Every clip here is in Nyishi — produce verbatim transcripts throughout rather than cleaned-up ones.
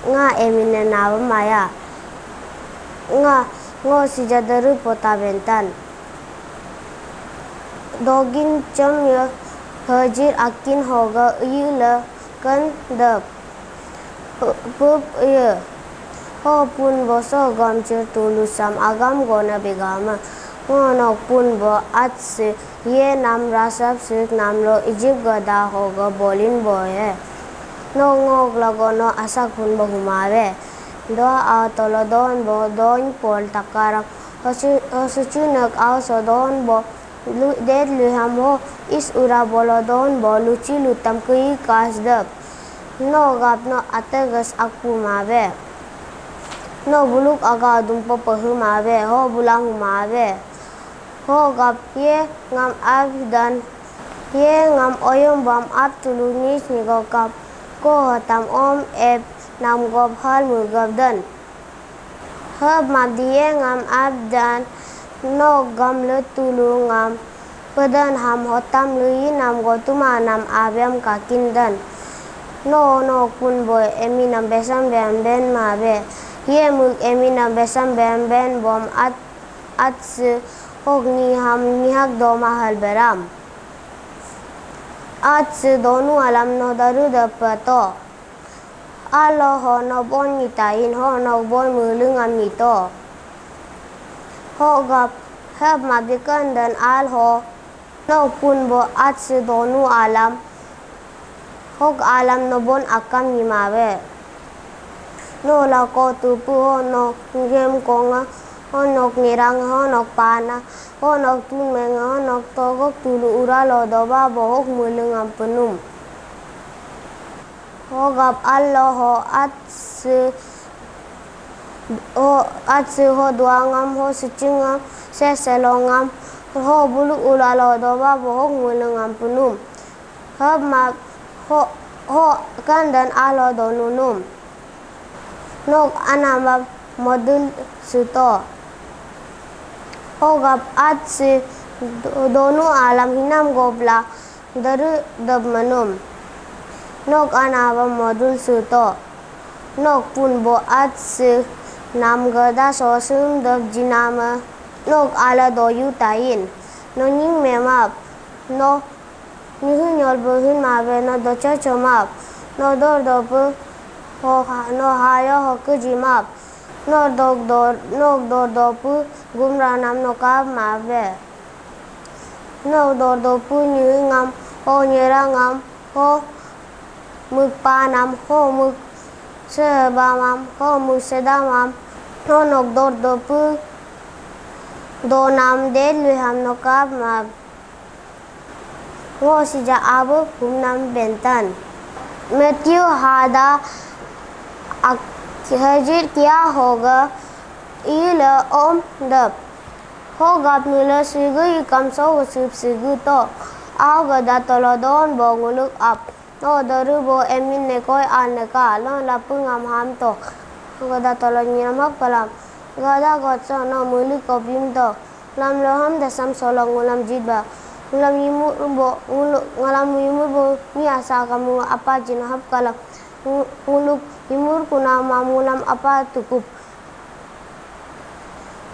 Nga emine nabamaya. Nga ngo sija daru pota bentan. Dogin chom yo hajir akin hoga uyu la kan dap. Pup uyu. Ho pun boso gomchir tulu sam agam gona bigama. Ngo nok pun bo at se ye nam rasap sik nam lo Egypt gada hoga bolin boye. No ngok lago no asak hun bo humave. Doa au tolo don bo don pol takaram. Hosu, hosu chunak au so don bo. Lu, det luham ho is ura bolo don bo luchi lutam kui kas dep. No gap no ategas akpu mave. No buluk aga dumpo pehu mave. Ho bulam humave. Ho gap ye ngam abdan. Ye ngam oyum bam ap tulu nis nigo kap. Ko hotam om ep nam gop hal mugap dan. Hep map diye ngam ap dan. No gam le tulu ngam. Pedan ham hotam lui nam gotuma nam abiam kakin dan. No no kun boy emi nam besam bem ben mabe. Ye muk emi nam besam bem ben bom at at se hok ni ham nihak doma hal beram. At se donu alam no daru dapato. Alo ho no bon nitain ho no bon mulung am nito. Ho gap hep mabikan dan al ho no kun bo at se donu alam. Hok alam no bon akam nimawe. No la ko tupu ho nok ngem konga, ho nok nirang, ho nok pana, ho nok tunmeng, ho nok togok tulu ura lo doba bohok mulung am penum. Ho gap allo ho at se ho at se ho dua ngam ho seching ngam se selo ngam ho bulu ula lo doba bohok mulung am penum. Hab ma ho ho kandan alo donunum. Nok anama modul suto. Hogap at si do- donu alam hinam gobla daru dab manum. Nok anama modul suto. Nok pun bo at si nam gada sosum dab jinama. Nok ala doyu tain. No nying memap. No Nihu nyol buhin mabe no docho chomap. No dor dopu ho ha- no hayo ho kujimap. No dog dor nok dor dopu gumra nam no kap mabe. No dor dopu nihu ngam ho nyera ngam ho muk pa nam ho muk seba mam ho muk seda mam. No nok dor dopu do nam del liham no kap map. Ngo sija abu humnam bentan. Matthew hada ak- hajir kia hoga ila om dap. Hogap nula sigu ikam so sip sigu to. Au gada tolodon bo nguluk ap. No daru bo emin nekoi an neka lo lapu ngam ham to. Gada tolo nyiram hap kalam. Gada gotso no muli kopim to. Lam loham dasam solo ngulam jitba. Ngulam yimur bo ngulu ngalam yimur bo ni asa kamu apa jin hap kalam. Ngu- nguluk yimur kuna ma ngulam apa tukup.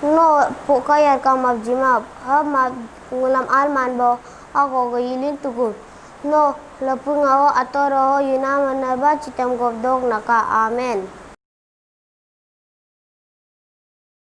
No pokayar kamap jimap hap map ngulam alman bo ako gayilin tukup. No lapu ngao atoro ho yunama naba chitam gop dok naka. Amen.